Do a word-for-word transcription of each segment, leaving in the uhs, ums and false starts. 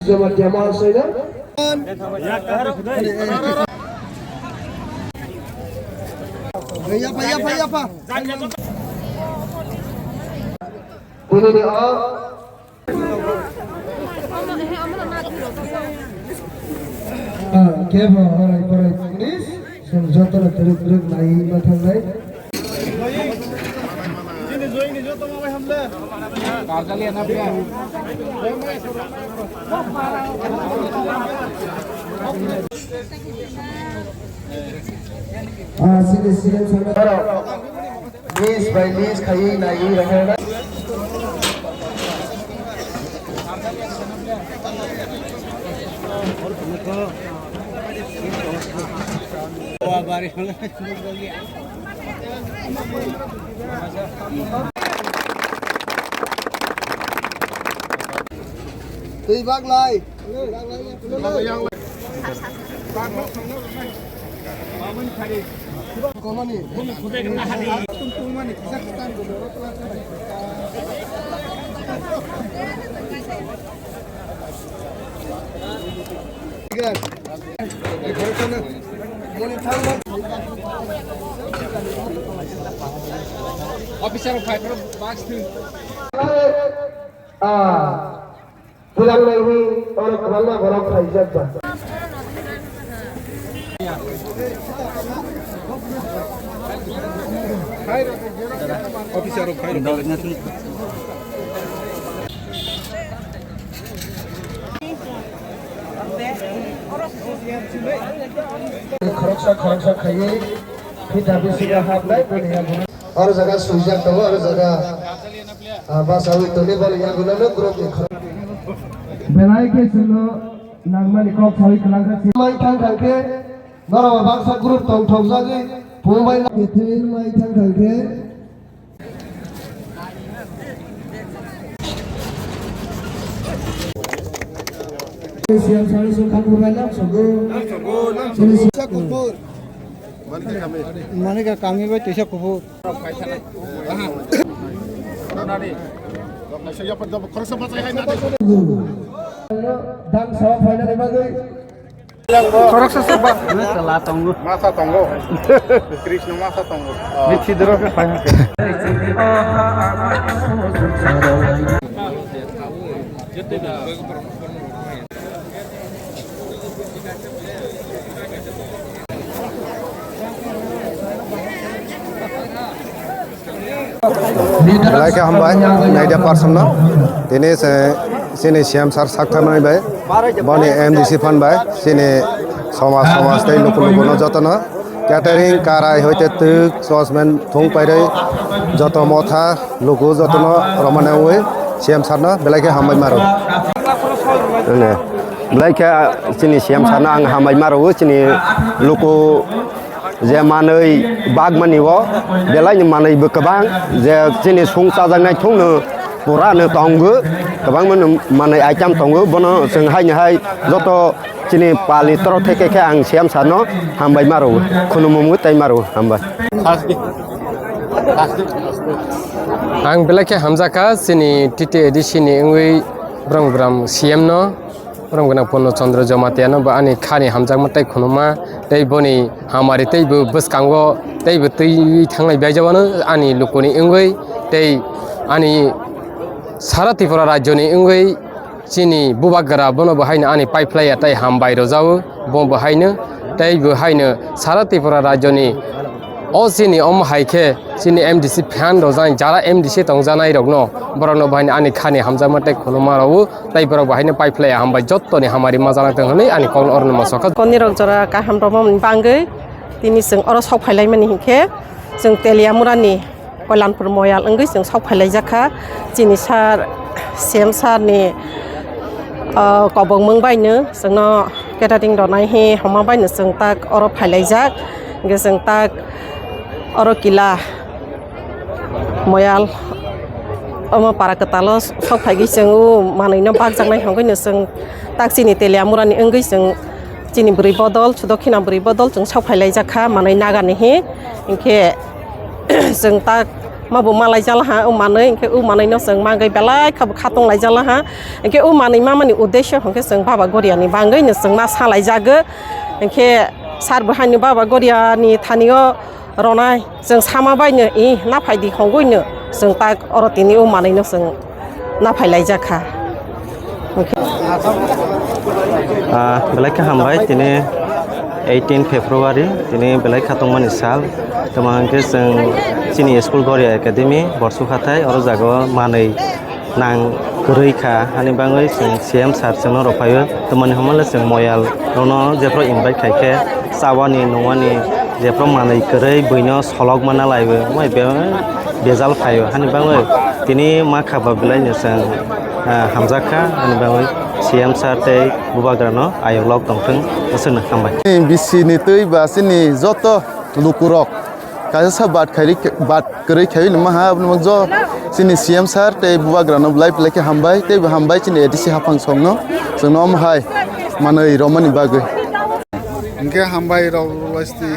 Jamatia Mahasoyna. Yapa, yapa, yapa. Tini ni o. Ah, kebo horai porai, please. Chwng jotono twrwk twrwk naiwi ma thangnai. Ah, sini, sini, sini. Miss by miss khaiwi naiwi rwkha. Twi bak lai. Officer of five box three. Ah. Bilang naiwi oro kwbangma borok khaijak ba. Khoroksa khoroksa khaiwi P W C no hapnai bini yago. Oro jaga swijak tongo, oro jaga, ah, basawi tongwi boni yago no group ni khorok. Belai khe chwngno nangmani kok sawi kwlangkha. Mai thang thang khe norok baksa group tongthokjagwi phungbai. Kethir mai thang thang khe. Siyam sari songkang bubai lam sogo. Sini sisa kukur. Manika kami bai tuisa kukur. Dang sawa phaina ni bagwi. Khoroksa se ba. Tala tongo. Masa tongo. Krishna masa tongo. Mithi doro ke phai. Belai khe hambai, media person no. Tini se, chini C M sir saktharmani bai, boni M D C phan bai, chini somaj, somaj tei luku luku no joto no. Catering, karai, hoite twk, sosmen, thung pairwi, joto motha, luku joto no romani wi C M sir no belai khe hambai maro. Belai khe chini C M sir no ang hambai maro, chini luku je manwi bagmani o belai ni manwi bo kwbang, je chini sung chajaknai thung no pura no tongo, kwbangma no manwi item tongo, bono chwng hai ni hai joto chini pali toro theke khe ang C M sir no hambai maro, khunumung tei maro hambai. Ang belai khe hamjakha chini T T A D C ni wngwi bwrang bwrang C M no. Borok gwnang Purno Chandra Jamatia no bo ani khani hamjakma tei khunuma tei boni hamari tei bo bwskango tei bo twi thanglai bai jabano ani lukuni wngwi tei ani sara Tripura rajyoni wngwi chini bubagra bono bo haino ani paiphlaiya tei hambai rwjago bo bo haino tei bo haino sara Tripura rajyoni o chini omo hai khe chini M D C phan rwjaknai jara M D C tongjaknai rokno borokno bo haino ani khani hamjakma tei khunuma rwo. Tai borok bo haino paiphlai hambai jottoni hamari ma jana tong hwnwi ani kokno orono ma sokha. Konirok jora kaham romani bangwi tini chwng oro sok phailaimani hinkhe chwng Teliamurani Koilanpur Moyal wngwi chwng sok phailaijak kha. Chini sir, C M sir ni, ah, kobongmung baino chwngno catering rwnai hi hwnma baino chwng tak oro phailaijak. Hinkhe chwng tak oro kila Moyal omo para kwtalo sok phaigwi chwng o manwino bakjaknai hwnkhe no chwng tak chini Teliamurani wngwi chwng chini bwrwi bodol, Sudokhina bwrwi bodol chwng sok phailaijak kha manwi nagani hi. Hinkhe chwng tak ma bo ma laijala ha, o manwi, hwnkhe o manwino chwng mangwi belai khabo khatung laijala ha. Hwnkhe o manwi mamani uddesho hwnkhe chwng Baba Goriani bangwino chwng ma sa laijago. Hwnkhe sar bo haino Baba Goriani thanio ronai chwng sama baino, i, naphai di hongwino chwng tak oro tini o manwino chwng naphai laijak kha. Ah, belai khe hambai, tini eighteen February, tini belai kha tongmani sal. Tamo hwnkhe chwng chini school Goria Academy, Borsuk hathai, oro jaga o manwi nang kwrwi kha, hani bagwi chwng C M sir chwngno rw phaio. Tamoni hwnmale chwng moyal rokno jephru invite khai khe chawani nungwani jephru manwi kwrwi buino solok mana laiwi, omo be-, bejal phaio. Hani bagwi tini ma kha ba belai no chwng, ah, hamjak kha, hani bagwi C M sir tei bubagrano ayok lok tongthwng, aswkno hambai. Bisi ni twi ba chini joto lukurok kaisa sa bat khairi, bat kwrwi khaiwi nima ha, aboni bagwi jo chini C M sir tei bubagrano belai belai khe hambai, tei bo hambai chini A D C haphang songno, chwngno omo hai manwi romani bagwi. Hwnkhe hambai rok loisti.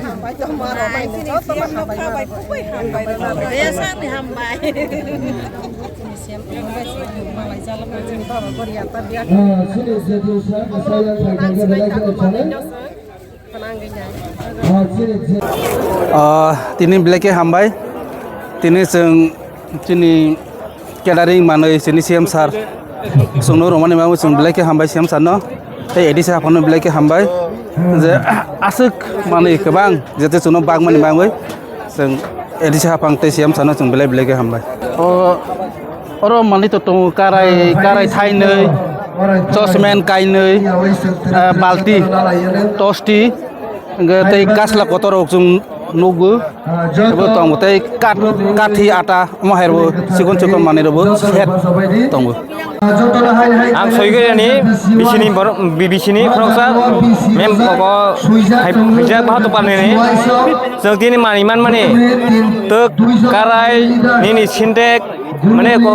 Ah, tini belai khe hambai. Tini chwng chini catering manwi chini C M sir chwngno romani bagwi chwng belai khe hambai C M sir no. Tei A D C haphangno belai khe hambai. Je aswk manwi kwbang jete chwngno bagmani bagwi chwng A D C haphang tei C M sir no chwng belai belai khe hambai. O Oro manwi to tongo karai, karai thainwi, chosmen kainwi, ah, balti, tosti, hwnkhe tei kasla kotor rok chwng nukgo. Abo tongo tei kat-, kathi ata, omo hai rokbo chikon chikon manwi rokbo set tongo. Ang soigwi ani bisini borok, bi-, bisini khoroksa mem koko hai, haijak bahato panini. Chwng tini manwi manmani twk, karai, nini sintek, mane ko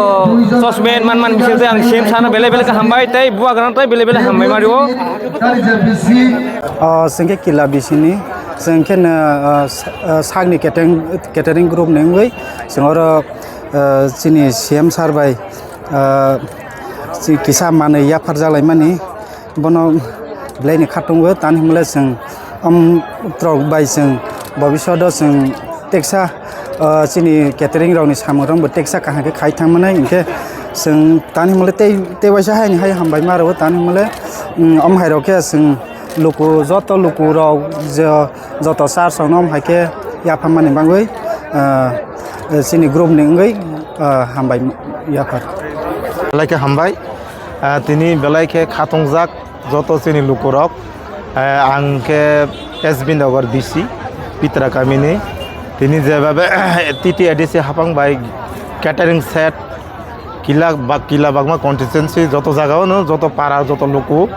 chosmen man man bisil tei ang C M sano belai belai khe hambai tei bubagrano tei belai belai hambai mario. O, chwng khe kila bisini, chwng khe no, o, sa-, o, sakni catering, catering group ni wngwi chwng oro, o, chini C M sir bai, o, chi kisa manwi yapharjak laimani. Bono belai ni khatungo, tani hwnmale chwng, um, trok bai chwng bobiswt o chwng teksa, ah, chini catering rokni samung rokbo teksa kaham khe khai thangmani, hinkhe chwng tani hwnmale tei, tei waisa haini hai hambai ma rwo, tani hwnmale, um, omo hai rok khe chwng luku, joto luku rok je, joto church rokno omo hai khe yapharmani bagwi, ah, chini group ni wngwi, ah, hambai yaphar. Belai khe hambai. Ah, tini belai khe khatungjak joto chini lukurok. Ah, ang khe S B Nagar B C, Pitra kamini. Tini jebabe T T A D C haphang bai catering set, kila bak-, kila bagma constituency joto jaga ono, joto para, joto luku,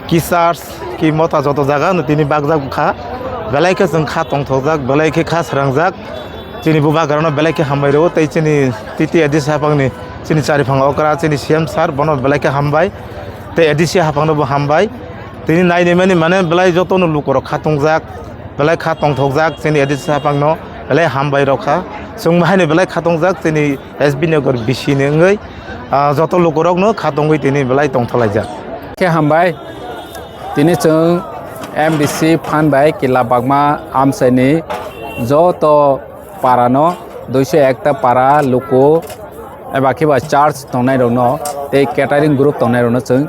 ki church, ki mota joto jaga ono tini bakjak kha. Belai khe chwng kha tongthokjak, belai khe kha srangjak. Chini bubagrano belai khe hambai rwo, tei chini T T A D C haphangni chini chariphang okra, chini C M sir, bono belai khe hambai, tei A D C haphangno bo hambai. Tini nainimani mane belai jotono lukurok khatungjak, belai kha tongthokjak, chini A D C haphangno belai hambai rokha. Chwng haino belai khatungjak, chini S B Nagar B C ni wngwi, ah, joto lukurokno khatungwi tini belai tongtholaijak. Khe hambai, tini chwng M D C phan bai kila bagma amchaini joto parano duiso ekta para luku eba khe ba church tongnai rokno tei catering group tongnai rokno chwng,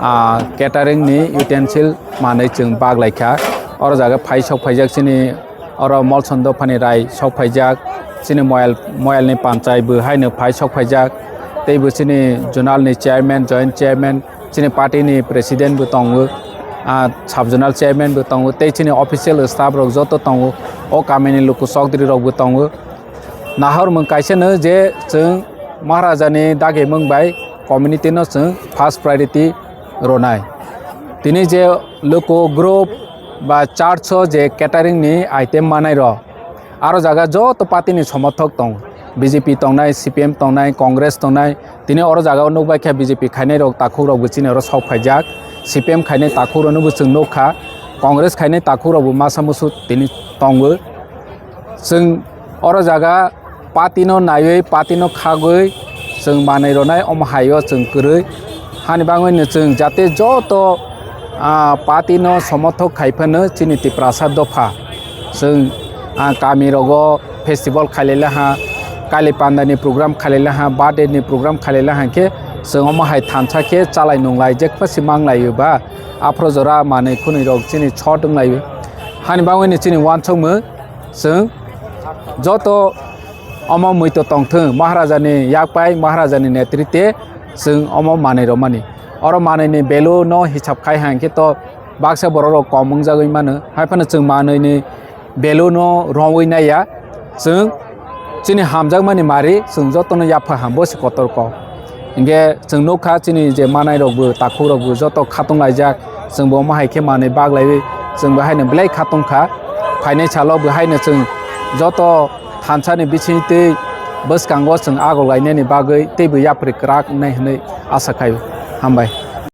ah, catering ni utensil manwi chwng bak lai kha. Oro jaga phai sok phaijak chini oro Molson dophani rai sok phaijak, chini moyal, moyal ni panchai bo haino phai sok phaijak, tei bo chini zonal ni chairman, joint chairman, chini party ni president bo tongo, ah, sub zonal chairman bo tongo, tei chini official staff rok joto tongo, o kami ni luku chokdri rok bo tongo. Nahor mung kaisa no je chwng Maharaja ni dagi mung bai community no chwng first priority ronai. Tini je luku group ba church o je catering ni item manai rok, aro jaga joto party ni somorthok tongo, B J P tongnai, C P M tongnai, Congress tongnai, tini oro jaga o nukbai khe B J P khainai rok takhuk rok bo chini oro sok phaijak, C P M khainai takhuk rok no bo chwng nukha, Congress khainai takhuk rok bo masa musu tini tongo. Chwng oro jaga party no naiwi, party no khagwi chwng manwi rwnai, omo hai o chwng kwrwi. Hani bagwi no chwng jate joto, ah, party no somothok khai phano chini Tiprasa dopha. Chwng, ah, kami rogo festival khailai laha, Kali Panda ni program khailai laha, birthday ni program khailai laha khe chwng omo hai thansa khe chalai nunglai jekpha si manglai ba aphro jora manwi khwnwi rok chini short wng lai. Hani bagwi no chini uansukmung chwng joto omo muito tongthwng, Maharaja ni yakpai, Maharaja ni netrite chwng omo manwi rwmani. Oro manwi ni value no hisab khai hang khe to baksa borok rok kom wngjagwi mano. Hai phano chwng manwi ni value no romwi naiya. Chwng chini hamjakmani mari chwng jotono yapha ham bo se kotor kok. Hinkhe chwng nukha chini je manai rokbo, takhuk rokbo joto khatung laijak, chwngbo omo hai khe manwi baglaiwi chwngbo haino belai khatung kha. Phainai salo bo haino chwng joto thansa ni bisingtwi bwskango chwng agok lainani bagwi teibo yapri kwrak wngnai hwnwi asa khai. Hambai.